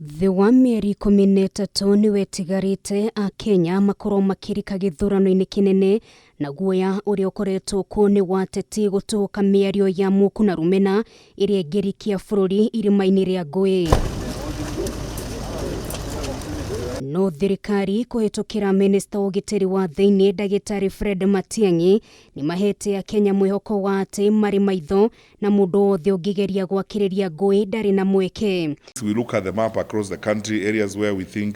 Thĩ wa mĩeri 13 nĩwe ĩtigarĩte Akenya makorwo makĩrika gĩthurano-inĩ kĩnene na guoya ũrĩa ũkoretwo kuo nĩ wa ateti gũtũhũka mĩario ya muku na rũmena ĩrĩa ĩngĩrikia bũrũri irima-inĩ rĩa ngũĩ. No thirikari kũhĩtũkĩra minista wa ũgitĩri wa thĩinĩ ndagĩtarĩ Fred Matiang'i nĩ mahete Akenya mwĩhoko wa atĩ marĩ maitho na mũndũ wothe ũngĩgeria gwakĩrĩria ngũĩ ndarĩ na mweke. We look at the map across the country, areas where we think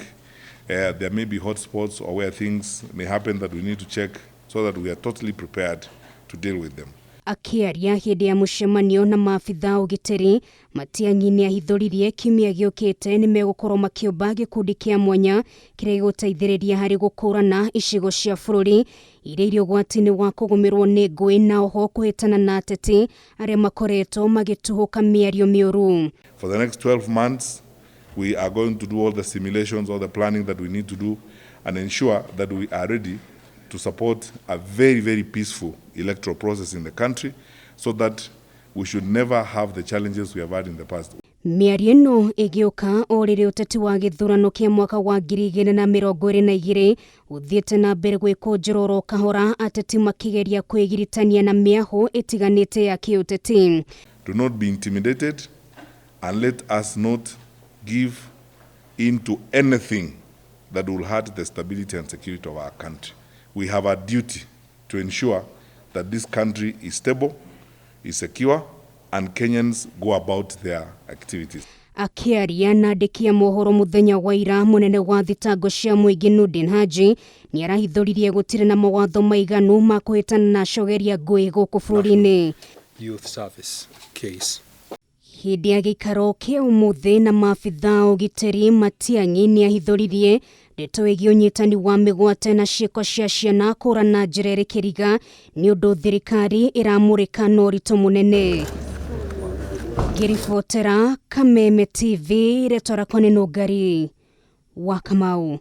there may be hot spots or where things may happen that we need to check so that we are totally prepared to deal with them. Akĩaria hĩndĩ ya mũcemanio na maabitha a ũgitĩri, Matiang'i nĩ ahithũririe kiumia gĩũkĩte nĩ megũkorwo makĩũmba gĩkundi kĩa mwanya kĩrĩa gĩgũteithĩrĩria harĩ gũkũrana icigo cia bũrũri iria irĩ ũgwati-inĩ wa kũgũmĩrwo nĩ ngũĩ na oho kũhĩtana na ateti arĩa makoretwo magĩtuhũka mĩario mĩũru. For the next 12 months, we are going to do all the simulations, all the planning that we need to do and ensure that we are ready to support a very, very peaceful electoral process in the country so that we should never have the challenges we have had in the past. Mĩario ĩno ĩgĩũka o rĩrĩ ũteti wa gĩthurano kĩa mwaka wa 2022 ũthiĩte na mbere gwĩkũnjĩra oro kahora ateti makĩgeria kwĩgiritania na mĩahũ ĩtiganĩte ya kĩũteti. Do not be intimidated and let us not give in to anything that will hurt the stability and security of our country. We have a duty to ensure that this country is stable, is secure, and Kenyans go about their activities. Akĩaria na andĩki a mohoro mũthenya wa ira, mũnene wa thitango cia mũingĩ Nurdin Haji nĩ arahithũririe gũtirĩ na mawatho maiganu ma kũhĩtana na acogeria ngũĩ gũkũ bũrũri-inĩ. Youth Service case. Hĩndĩ ya gĩikaro kĩa ũmũthĩ na maabitha a ũgitĩri, Matiang'i nĩ ahithũririe ndeto ĩgiĩ ũnyitani wa mĩgwate na ciĩko cia ciana kũra na njĩra ĩrĩ kĩriga nĩ ũndũ thirikari ĩramũrĩka na ũritũ mũnene. Ngĩribotera Kameme TV, rĩtwa rĩakwa nĩ Nũngari wa Kamau.